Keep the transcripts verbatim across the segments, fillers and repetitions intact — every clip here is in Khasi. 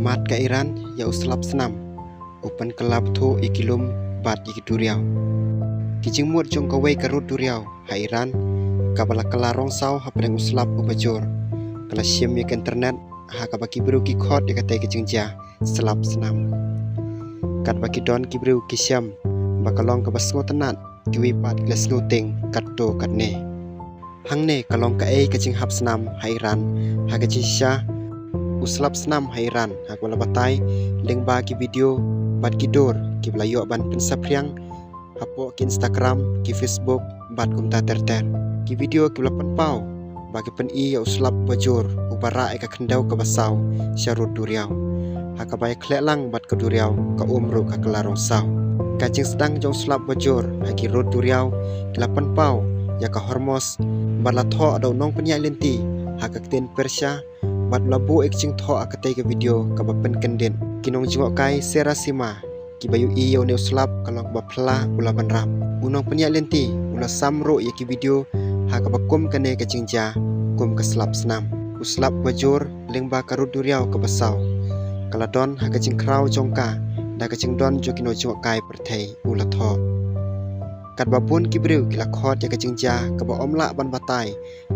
Mad ka Iran ïa u slap snam u pynkylla bthuh ïa ki lum bad ïa ki duriaw. Ki jingmut jong kawei ka rud duriaw ha Iran kaba la kylla rong saw hapdeng u slap uba jur ka la shim ïa ka internet, ha kaba ki briew ki khot ïa katei ka jingjia slap snam. Katba ki don ki briew ki shem ba ka long kaba sngewtynnat, kiwei pat ki la sngewtieng katto katne. Hangne ka long kaei ka jinghap snam ha Iran? Ha ka jingshisha, u slap snam ha Iran ha kaba la batai lyngba ki video bad ki dur kiba la ïoh ban pynsaphriang hapoh ki Instagram, ki Facebook bad kumta ter ter. Ki video kiba la pynpaw ba ki pyni ïa u slap uba jur uba rah ïa ka khyndew kaba saw sha rud duriaw, ha kaba ïakhleh lang bad ka duriaw ka um ruh ka kylla rong saw. Ka jingsdang jong u slap uba jur ha ki rud duriaw ki la pynpaw ïa ka Hormuz bad la thoh da u nongpynïaid lynti ha ka ktien Persia bad la buh ïa ka jingthoh ha katei ka video kaba pynkyndit. Ki nongjngohkai sera sima kiba ïohi ïa une u slap ka long kaba phylla u la bynrap. U nongpynïaid lynti u la sam ruh ïa ki video ha kaba kum kane ka jingjia kum ka slap snam. U slap uba jur lyngba ka rud duriaw kaba saw ka la don ha ka jingkhraw jong ka da ka jingdon jong ki nongjngohkai pyrthei, u la thoh. Katba bun ki briew ki la khot ïa ka jingjia kaba ym lah ban batai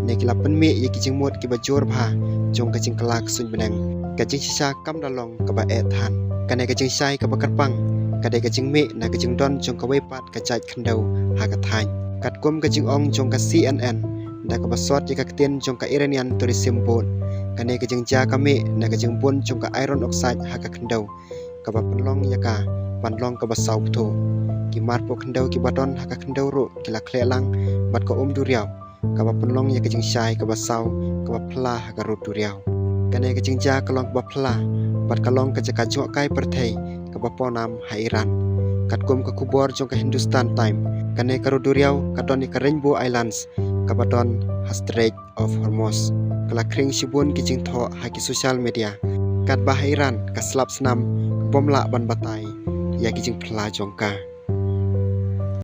ne ki la pynmih ïa ki jingmut kiba jur bha jong ka jingkylla ka suiñ bneng, ka jingshisha kam da long kaba eh than. Kane ka jingshai kaba kyrpang ka dei ka jingmih na ka jingdon jong kawei pat ka jait khyndew ha ka thaiñ. Katkum ka jingong jong ka C N N da kaba sot ïa ka ktien jong ka Iranian Tourism Board, kane ka jingjia ka mih na ka jingbun jong ka iron oxide ha ka khyndew, kaba pynlong ïa ka ban long kaba saw bthuh. Ki marpoh khyndew kiba don ha ka khyndew ruh ki la khleh lang bad ka um duriaw, kaba pynlong ïa ka jingshai kaba saw kaba phylla ha ka rud duriaw. Kane ka jingjia ka long kaba phylla bad ka long ka jaka jngohkai pyrthei kaba pawnam ha Iran. Katkum ka khubor jong ka Hindustan Times, kane ka rud duriaw ka don ïa ka Rainbow Islands kaba don ha Strait of Hormuz. Ka la khring shibun ki jingthoh ha ki social media. Katba ha Iran ka slap snam bym lah ban batai ïa ki jingphylla jong ka.